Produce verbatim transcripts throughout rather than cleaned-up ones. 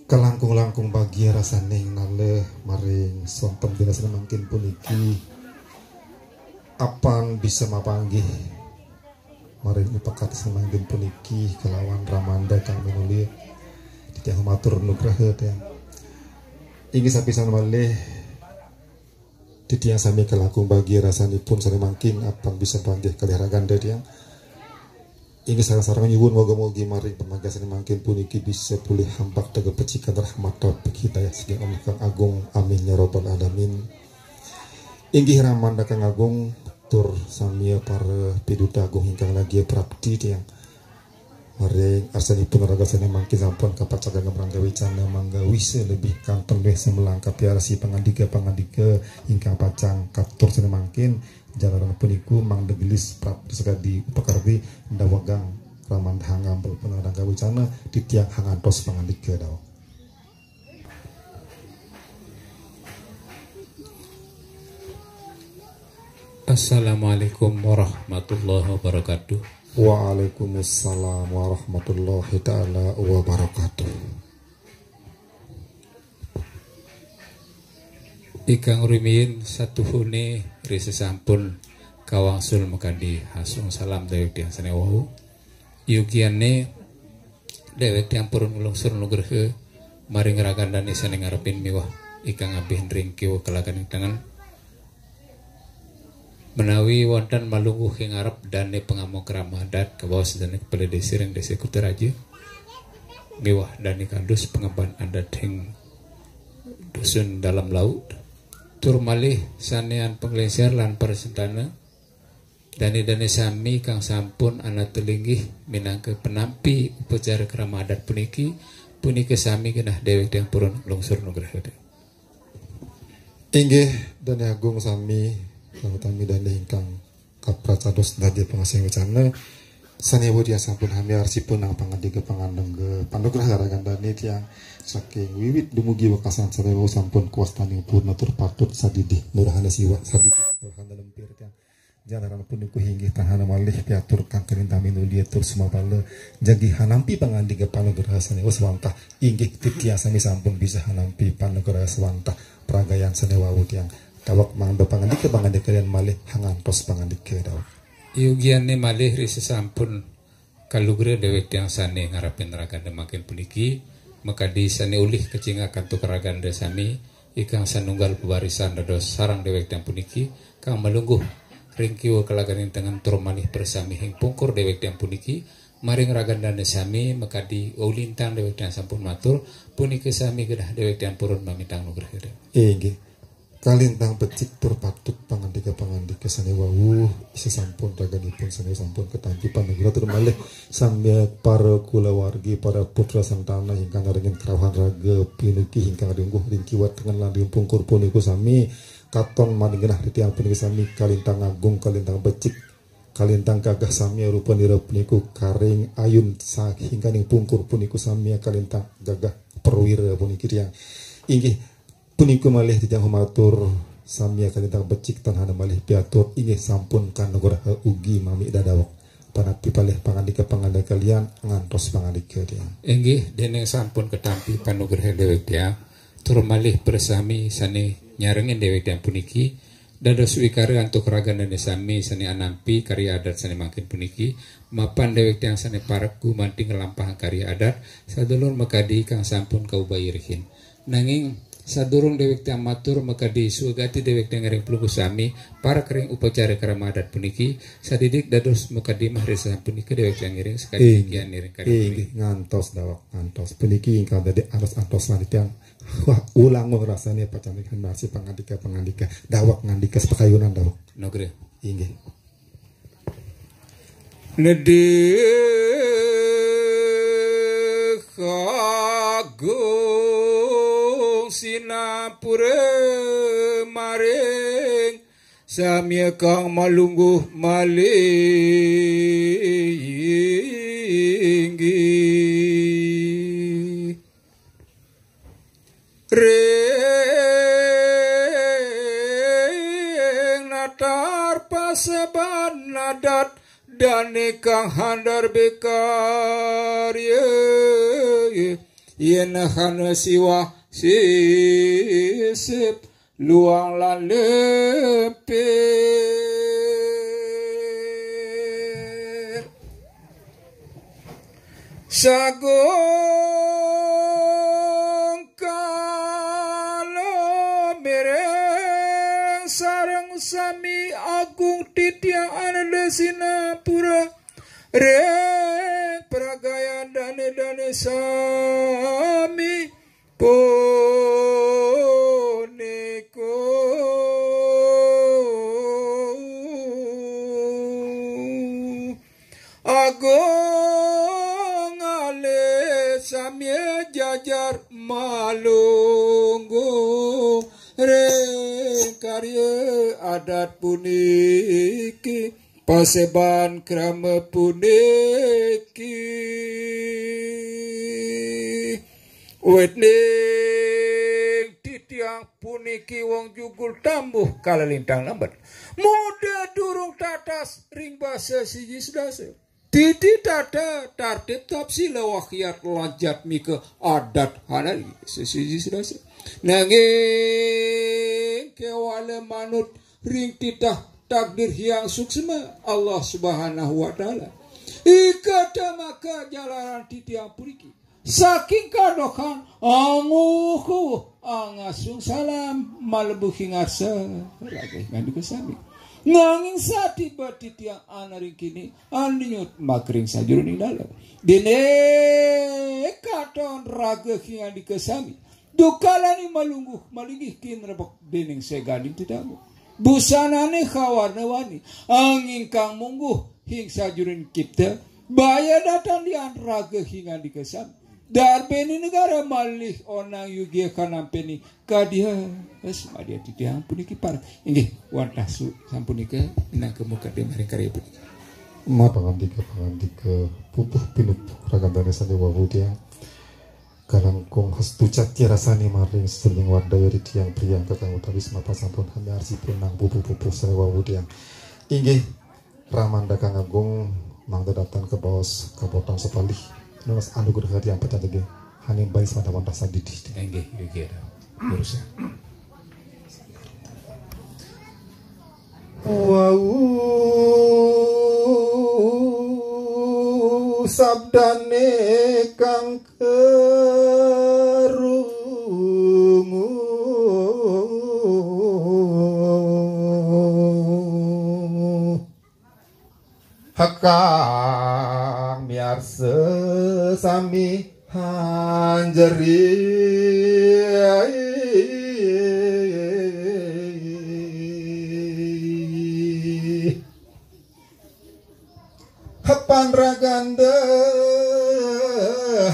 Kalangkung-langkung bagia rasaning nalih maring sonten dina sané mangkin puniki, apan bisa mapanggih maring upakarti sané mangkin puniki kalawan ramanda kang minuli titiang matur nugraha tiang. Inggih sapisan malih titiang sami kalangkung bagia rasanipun sané mangkin apan bisa panggih kalih raganda tiang. Inggih sareng-sareng nyuwun moga-mogi maring pamanggihan sané mangkin puniki bisa pulih hampak daga pecikan rahmat dawet hidayah saking Allah kang agung. Amin ya rabbal alamin. Inggih ramanda kang agung tur samia para piduta agung ingkang lagia prapti tiang. Maring arsanipun raga sané mangkin sampun kapacang ngamrangga wicana mangga wisa lebih kantun wih semelang kapiarsi pangandika-pangandika ingkang pacang katur sané mangkin. Jalaran puniku mangda gelis prapti sakadi upakarti ndawegang ramanda hangambar pangarangga wicana titiang hangantos pangandika dawet. Assalamualaikum warahmatullahi wabarakatuh. Waalaikumsalam warahmatullahi taala wabarakatuh. Ikang rumiyin satuhuné ri sasampun kawangsul makadi hasung salam dawek tiang sané wau. Yogiané dawek tiang purun nglungsur nugraha maring ragan dané sané ngarepin miwah ikang abih ring kiwa kalagan tengen. Menawi wonten malungguh ing ngarep dané pangamong krama adat kabaos dané kepala désa ring Désa Kutaraja miwah dané kadus pangemban adat ing dusun Dalam Laut, tur malih sané an panglingsir lan prasentana, dané-dané sami kang sampun anata linggih minangka penampi upacara krama adat puniki, punika sami genah dewek tiang purun nglungsur nugraha. Inggih, dané agung sami, utami dané ingkang kapracados dadi pangasih wacana, sané wau tiang sampun hamiar sipun nang pangandika pangandengga panugraha ragan dané tiang saking wiwit dumugi wekasan sané wau sampun kuastaning purna tur patut sadidih nurhana siwa, sadidih nurhana lempir tiang. Jalaran punika inggih tahana malih piatur kang kalintang minuli tur sumapala jagi hanampi pangandika panugraha sané wau sawantah. Inggih titiang sami sampun bisa hanampi panugraha sawantah pragayan sané wau tiang. Dawek mangda pangandika pangandika lian malih hangantos pangandika dawek. Yogiané malih ri sasampun kalugra dewek tiang sané ngarepin raganda mangkin puniki, makadi sané ulih kacingak antuk raganda sami, ikang sanunggal pabarisan dados sareng dewek tiang puniki, kang malungguh ring kiwa kalaganing tengen tur malih prasami ing pungkur dewek tiang puniki, maring ragandané sami makadi ulintang dewek tiang sampun matur, punika sami genah dewek tiang purun mamitang nugraha. Inggih. Kalintang becik tur patut pangandika-pangandika sané wau, sasampun raganipun sané sampun katampi panugraha tur malih sami para kulawargi, para putra santana ingkang ngarengin kerauhan raga pinuki ingkang ringguh ring kiwa tengen lan ring pungkur punika sami katon maring genah titiang punika sami kalintang agung, kalintang becik, kalintang gagah sami rupanira punika karing ayun sahingganing pungkur punika sami kalintang gagah perwira puniki tiang. Inggih, punika malih titiang humatur sami kalintang becik tan hana malih piatur inggih sampun kanugraha ugi mami dadawek. Panapi palih pangandika-pangandika lian ngantos pangandika tiang. Inggih, déning sampun katampi panugraha dewek tiang, tur malih prasami sané nyarengin dewek tiang puniki, dados wikara antuk ragandané sami sané anampi karya adat sané mangkin puniki, mapan dewek tiang sané parek gumanti nglampahang karya adat, sadulur makadi kang sampun kaubahi rihin. Nanging sadurung dewek tiang matur makadi suwagati dewek tiang ngiring Palungguh sami parek ring upacara krama adat puniki, sadidik dados makadi mah ri sasampunika dewek tiang ngiring sakadi inggih, demikian ngiring karya inggih, puniki. Ngantos dawek, ngantos. Puniki ingkang dadi antos-antos lan tiang. Wah, ulang wong rasane pacang ngrasa pangandika-pangandika. Dawek ngandika sepakayunan dawek. Nugraha. Inggih. Nedeh agung sinapura maring sami kang malungguh malinggih. Ring natar paseban adat dane kang handar bekarya, yen hana siwah sisip luang lan lempir. Sagung kala mireng sareng sami agung titiang ananda sinapura ring pragayan dane-dane sami punika. Agung alih samya jajar malungguh ring karya adat puniki, paseban krama puniki. Wetning titiang puniki wong jugul tambuh kalelintang lembet. Muda durung tatas ring basa siji sedasa. Titi tata tartib tapsila wahyat lan jatmika adat hanari sesiji sedasa. Nanging kewala manut ring titah takdir hyang suksma Allah Subhanahu wa Ta'ala. Ika tamaka jalaran titiang puniki. Saking kadohan anguhu angasung salam malebu hingarsa raga ngandika sami. Nanging satiba titiang anaring kini andinyut makring sajeroning dalam. Dene katon raga ngandika sami. Dukalane malungguh malinggih kinrebek dening seganing tetamu. Busanane kawarna wani, anging kang mungguh hing sajurin kipta, baya datan dian raga hing andika sami. Darbeni negara malih onang yugia kanampeni kadia. Wes, madia titiang puniki par. Inggih, wantah su sampunika nang kemuka di maring karya puniki. Ma pangandika, pangandika pupuh pinupuh ragan dane sane wawu tiang. Kalangkung hastu catya rasane maring sedurung wadaya titiang priang kakang utawi semapa sampun hamiarsi punang pupuh-pupuh sane wawu tiang. Inggih, Ramanda kang agung mangda datan kabaos kabotan sapalih. Nunas anugrah tiang pacandege haning bayi semada wantah sadidi. Inggih, inggih. Lurus ya. Wau sabdane kang kerungu. Hakang miarsa sami hanjeri. Hapan raganda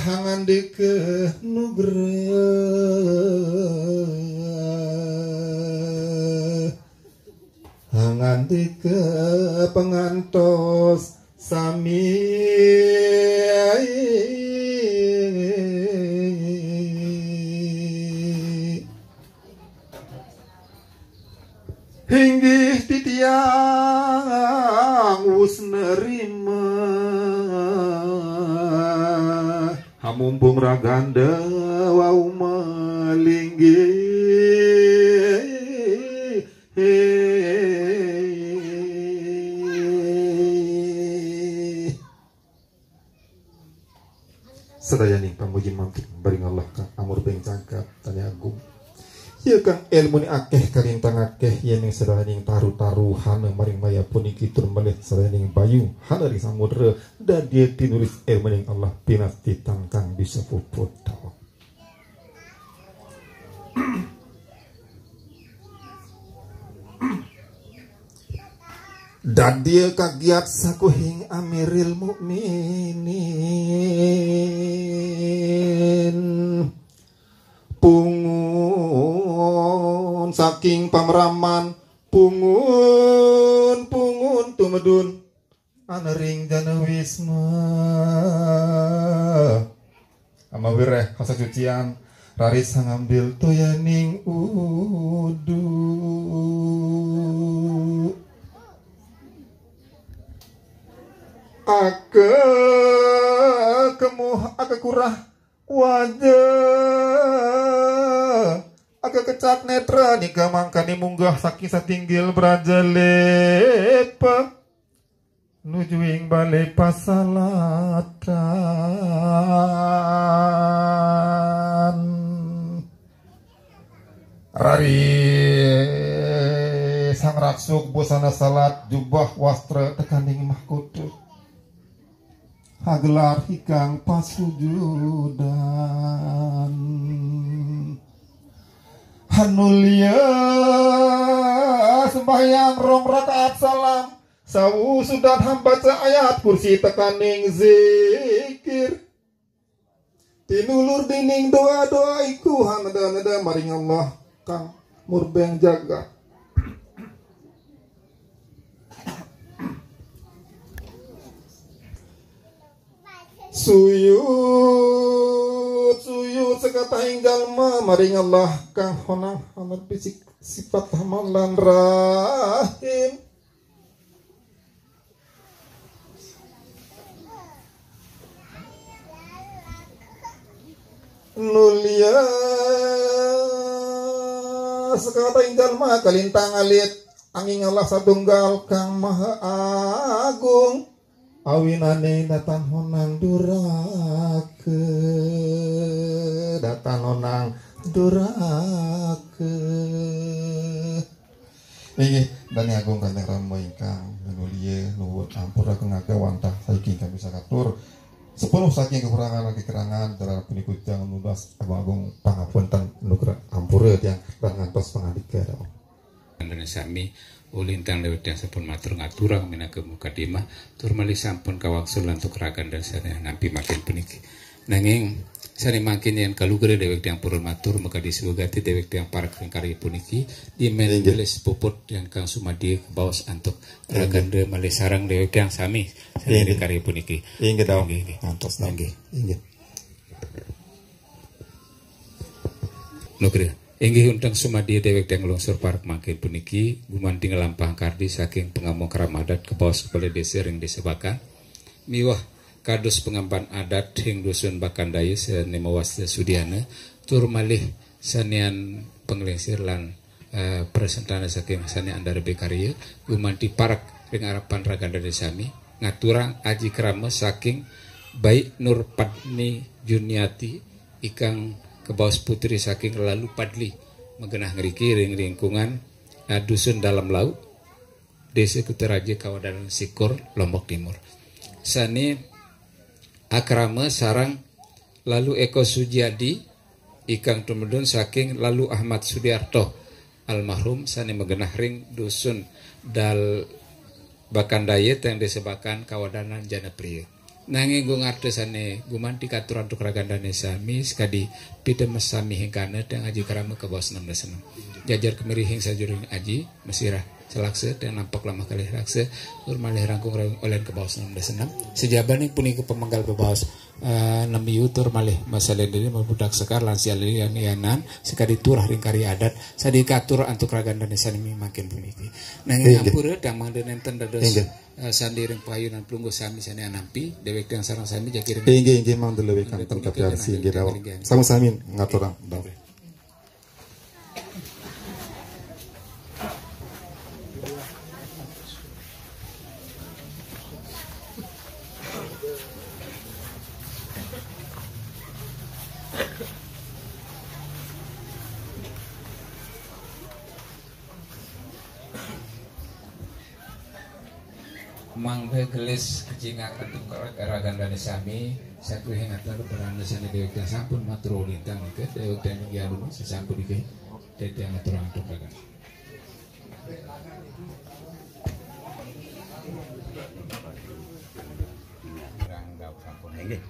hangandika nugrah. Ngandika pangantos sami. Inggih titiang wus nerima. Hamumpung raganda wau malinggih. Sadayaning pamuji mangkin baring Allah kang amur ping jangkat tane agung. Ya kang ilmune akeh kalintang akeh, yening sadayaning taru-taru hana maring maya puniki tur malih sadayaning bayu hana ring samudra dadi tinulis ilmuning Allah pinastitan kang bisa puput tawang. Dadia kagiat sakuhing Amiril Mukminin. Pungun saking pamraman, pungun, pungun tumedun. Anering jana wisma. Amawireh kasasucian, raris ngambil toyaning udu. Aka kemuh, aka kurah, wajah, aka kecak netra nika mangkane munggah saking satinggil brajalepa. Nujuing bale pasalatan. Rari sang raksuk busana salat jubah wastra tekaning mahkota. Hagelar hikang pasujudan. Hanulia sembahyang rong rakaat salam. Sawu sudah hambaca ayat kursi tekaning zikir. Tinulur dening doa-doa iku haneda-neda maring Allah kang murbeng jagat. Suyut, suyut sekatahing jalma maring Allah kang honang hanepi sik-, sifat Rahman lan Rahim. Nulia sekatahing jalma kalintang alit, anging Allah satunggal kang maha agung. Awinane datan honang duraka, datan honang duraka. Inggih, Dane Agung Ganteng Rama ingkang nulia nuwun ampura kengaka wantah saking kami sakatur. Sepenuh saking kekurangan lan kekirangan, dalam punika tiang nunas Abang Agung pangapunten nugrah ampura tiang lan ngantos pangandika dawuh. Dane sami ulintang dewek tiang sampun matur ngaturang minangka mukadimah, tur malih sampun kawangsul antuk ragan dane sane nampi mangkin puniki. Nanging sane mangkin yen kalugra dewek tiang purun matur makadi suwegati dewek tiang parek ring karya puniki, dimen Inggih. Tulis puput ingkang sumadia kabaos antuk Inggih. Raganda malih sareng dewek tiang sami sane Inggih. Ring karya puniki. Inggih, dawuh. Inggih, inggih. Ngantos dawuh. Inggih. Inggih. Nugrah. Inggih unteng sumadia dewek tiang lungsur parek mangkin puniki, gumanti nglampahang kardi saking pangamong krama adat kabaos kepala desa ring Desa Bakan, miwah kados pangamban adat ring Dusun Bakandaya sane mawasta Sudiana, tur malih sanean panglingsir lan, eh, presentane saking sane andare bekarya, gumanti parek ring arepan ragan dane sami, ngaturang aji krama saking Baik Nur Padmi Juniati, ikang kabaos putri saking Lalu Padli, magenah ngriki ring lingkungan, eh, Dusun Dalem Laut, Desa Kutaraja, Kawedanan Sikur, Lombok Timur. Sane akrama sareng Lalu Eko Sujiadi, ikang tumedun saking Lalu Ahmad Sudiarto, almarhum, sane magenah ring Dusun Dal Bakandaya, teng Desa Bakan, Kawedanan, Janapria. Nanging gung arta sane gumanti katur antuk ragan dane sami sakadi pitemes sami hingkana teng aji krama kabaos enam belas enam. Jajar kemirihing sajuring aji, masirah salaksa teng nampek lamah kalih raksa, tur malih rangkung rawing olen kabaos enam belas enam. Sajabaning punika pamenggal bebaos, eh, nemiu tur malih masalendene mabudak sekar lan sialin yanan sakadi turah ring karya adat sadi katur antuk ragan dane sami mangkin puniki. Nanging Inggih. Ampura tang mangda nenten dados Inggih. Eh, sandi ring payunan Plungguh sami sane anampi, dewek tiang sareng sami jagi ring Inggih, inggih, mangda luwih kanten kapiarsi, inggih, dawuh. Sami-sami ngaturang, dawuh. Mangda gelis kecingak antuk ragan dane sami, sakuhing atur beranda sane dewek tiang sampun matur ulintang nika, dewek tiang inggih alu sasampun nika, dewek tiang atur antuk ragan. Nggih.